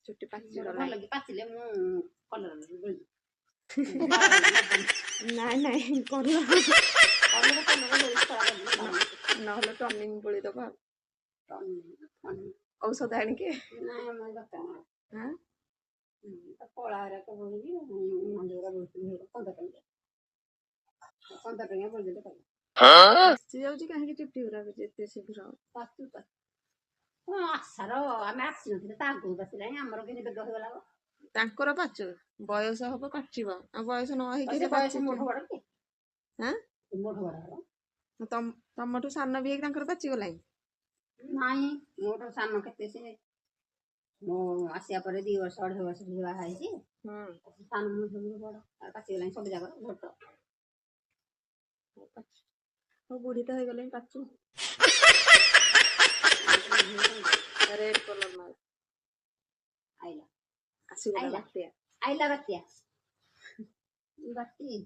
ଚୁଟି ମୋର ପାଚିଗଲାଣି। ଭଲ କି ପାଚିଲେ ମୁଁ କଲର ବୋଳିବି। ନାଇଁ ନାଇଁ, କଲର କଲର କଲର ବୋଳିକି କଳା କରିଦେଲେ ଭଲ। ନହେଲେ ଟନିଂ ବୋଳିଦବା ଆଉ ଔଷଧ ଆଣିକି। ନାଇଁ, ଆମର ଦରକାର ନାହିଁ। ହଁ। କଳା ଗୁରାକ ବୋଳିବି, ମଞ୍ଜି ଗୁରା ବୋଳିଥିଲି, 15 ଟଙ୍କିଆ, 15 ଟଙ୍କିଆ ବୋଳିଦେଲେ କହିବ। ପାଚି ଯାଉଛି କାହିଁକି ଚୁଟି ଗୁରାକ ଏତେ ଶୀଘ୍ର? ପାଚୁ ପାଚୁ। ହଁ, ଆଶାର ଆମେ ଆସିନଥିଲେ ତା ଆଗରୁ ପାଚିଲାଣି। ଆମର କେମିତି ବେଗ ହେଇଗଲା? ତାଙ୍କର ପାଚୁ, ବୟସ ହବ ପାଚିବ, ଆଉ ବୟସ ନ ହେଇକି ସେ ସେ ବୟସ ପାଚୁଛି। ମୋଠୁ ବଡ କି? ଆଁ? ମୋଠୁ ବଡ ହବ। ତମଠୁ ସାନ ବି ହେଇକି ତାଙ୍କର ପାଚିଗଲାଣି? ନାଇଁ, ମୋଠୁ ସାନ କେତେ ସେ। ମୁଁ ଆସିବା ପରେ 2 ବର୍ଷ 2.5 ବର୍ଷ ବାହା ହେଇଛି। ସାନ, ମୁଁ ସବୁଠୁ ବଡ। ଆଉ ପାଚିଗଲାଣି ସବୁ ଯାକ ଝୋଟ। ହଉ, ବୁଢୀ ତ ହେଇଗଲେଣି, ପାଚୁ। ରେଡ୍ କଲର ମାଲ। ଆଇଲା। ଆସିଗଲା। ଆଇଲା। ବାତ୍ୟା। ଆଇଲା, ବାତ୍ୟା ବାତି।